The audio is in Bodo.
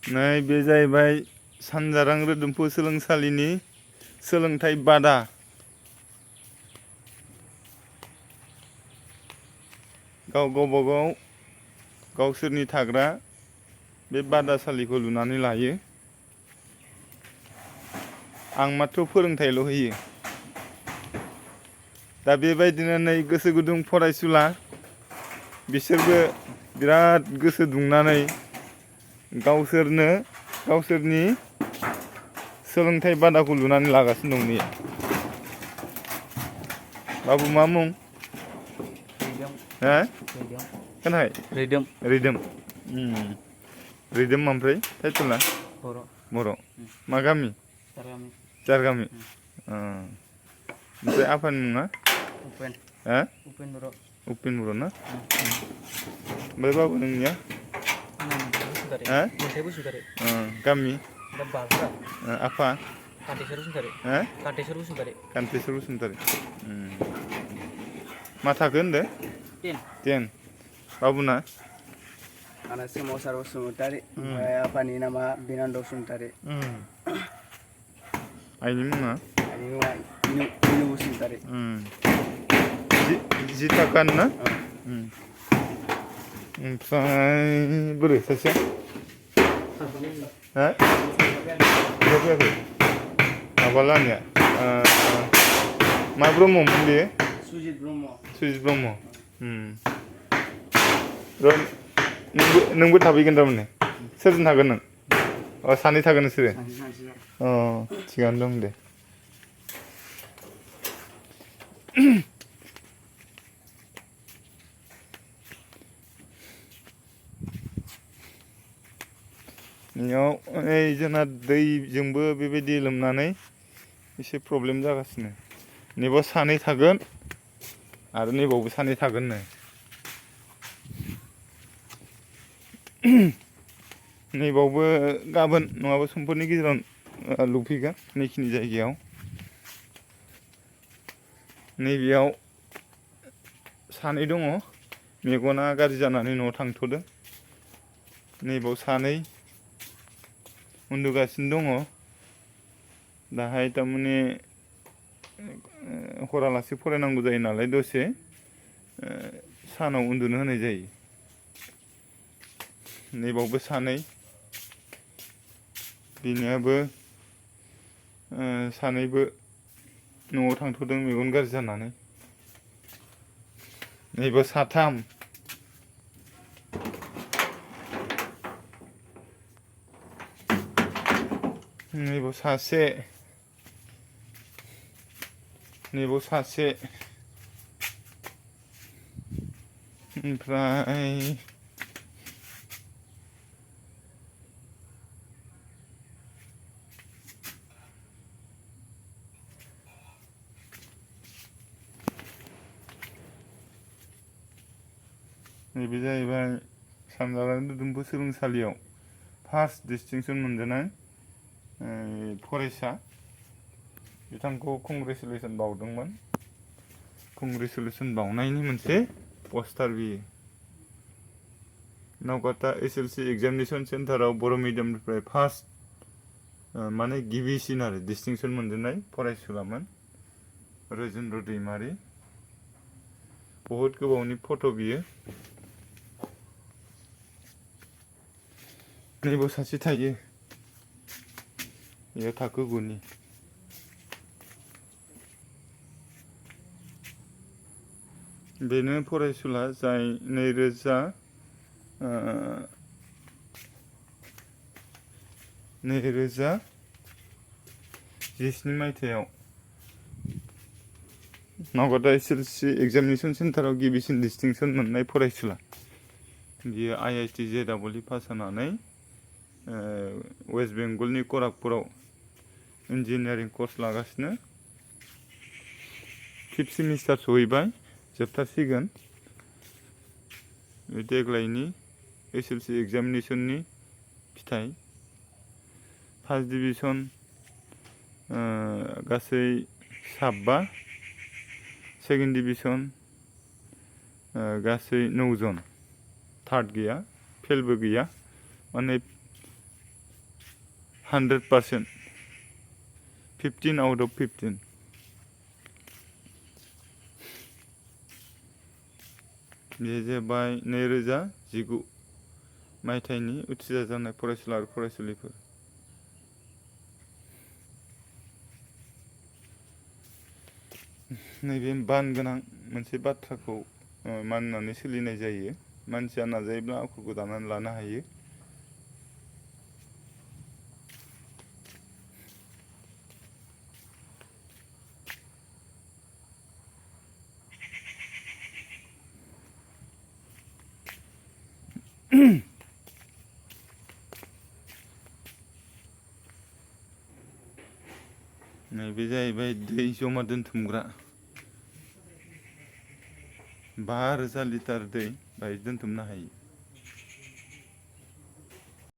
नै बे जाहैबाय सानजारां रोदोमफु सोलोंसालिनि सोलोंथाइ बादा। गावबागाव गावसोरनि थाग्रा बे बादासालिखौ लुनानै लायो। आं माथ्र फोरोंथायल' होयो। दा बेबायदिनो नै गोसो गुदुं फरायसुला बिसोरबो बिराद गोसो दुंनानै गावसोरनो गावसोरनि सोलोंथाइ बादाखौ लुनानै लागासिनो दं नै। बाबु मा मुं? हो? खोनायाखै? रैदोम। रैदोम। रैदोम ओमफ्राय टाइटेला? बर'। मा गामि? जारगामि। ओमफ्राय आफानि मुङा? उपेन। हो? उपेन बर'। उपेन बर' ना? ओमफ्राय बाबु नोंनिया? हो? मन्थाइ बसुमतारी। गामि? बागुरा। आफा? कान्तेस्वर बसुमतारी। हो? कान्तेस्वर बसुमतारी। कान्तेस्वर बसुमतारी। मा थाखो होनदो? 10। बाबुना? आंना सोमावसार बसुमतारी। ओमफ्राय आफानि नामा बिनन्द बसुमतारी। आइनि मुङा? आइनि मुङा इनु बसुमतारी। 10 थाखोआनो ना? ओमफ्राय बोरो सासेया? हो? फैयाखै? माबालानिया मा ब्रह्ममोन बेयो? सुजित ब्रह्म। सुजित ब्रह्म। नोंबो थाफैगोन थारमाने? सोरजों थागोन नों? सानै थागोन नोंसोरो? थिगानो दं दे। बेयाव जोंना दैजोंबो बेबायदि लोमनानै एसे प्रब्लेम जागासिनो। नैबाव सानै थागोन आरो नैबावबो सानै थागोननो। नैबावबो गाबोन नङाबा समफोरनि गेजेराव लुफैगोन नैखिनि जायगायाव। नैबेयाव सानै दङ मेगना गाज्रि जानानै न'आव थांथ'दों। नैबाव सानै उन्दुगासिनो दङ। दाहाय थारमाने हरालासे फरायनांगौ जायो नालाय दसे सानाव उन्दुनो होनाय जायो। नैबावबो सानै बिनियाबो सानैबो न'आव थांथ'दों मेगन गाज्रि जानानै। नैबे साथाम। नैबाव सासे। नैबाव सासे। ओमफ्राय नैबे जाहैबाय सानजारां रोदोमफु सोलोंसालियाव फार्स्ट डिस्टिंसन मोनजानाय फरायसा। बिथांखौ कंग्रेसुलेसन बावदोंमोन। कंग्रेसुलेसन बावनायनि मोनसे पस्टार बियो। नावकाता SLC एग्जामिनेसन सेन्टाराव बर' मिडियामनिफ्राय फार्स्ट माने गिबिसिन आरो डिस्टिंसन मोनजेननाय फरायसुलामोन रजेन्द्र दैमारि। बहुद गोबावनि फट' बियो। नैबाव सासे थायो। बेयो थाखो 9नि। बेनो फरायसुला जाय 2017 मायथाइयाव नावकाता SLC एग्जामिनेसन सेन्टाराव गिबिसिन डिस्टिंसन मोननाय फरायसुला। बियो IIT JEE पास जानानै वेस्ट बेंगलनि खरागपुराव इन्जिनियारिं कर्स लागासिनो। 5th semester सहैबाय, जोबथारसिगोन। देग्लायनि SLC एग्जामिनेसननि फिथाइ। फार्स्ट डिभिजन गासै 7, सेकेन्ड डिभिजन गासै 9 जन। थार्ड गैया, फेलबो गैया। माने 100%. 15 out of 15. बे जाबाय 2019 मायथाइनि उथ्रिसारजानाय फरायसुला आरो फरायसुलिफोर। नैबे बान गोनां मोनसे बाथ्राखौ मानिनानै सोलिनाय जायो। मानसिया नाजायोब्ला आखलखौ दानानै लानो हायो। नैबे जाहैबाय दै जमा दोनथुमग्रा 5,000 लिटार दै बाहाय दोनथुमनो हायो।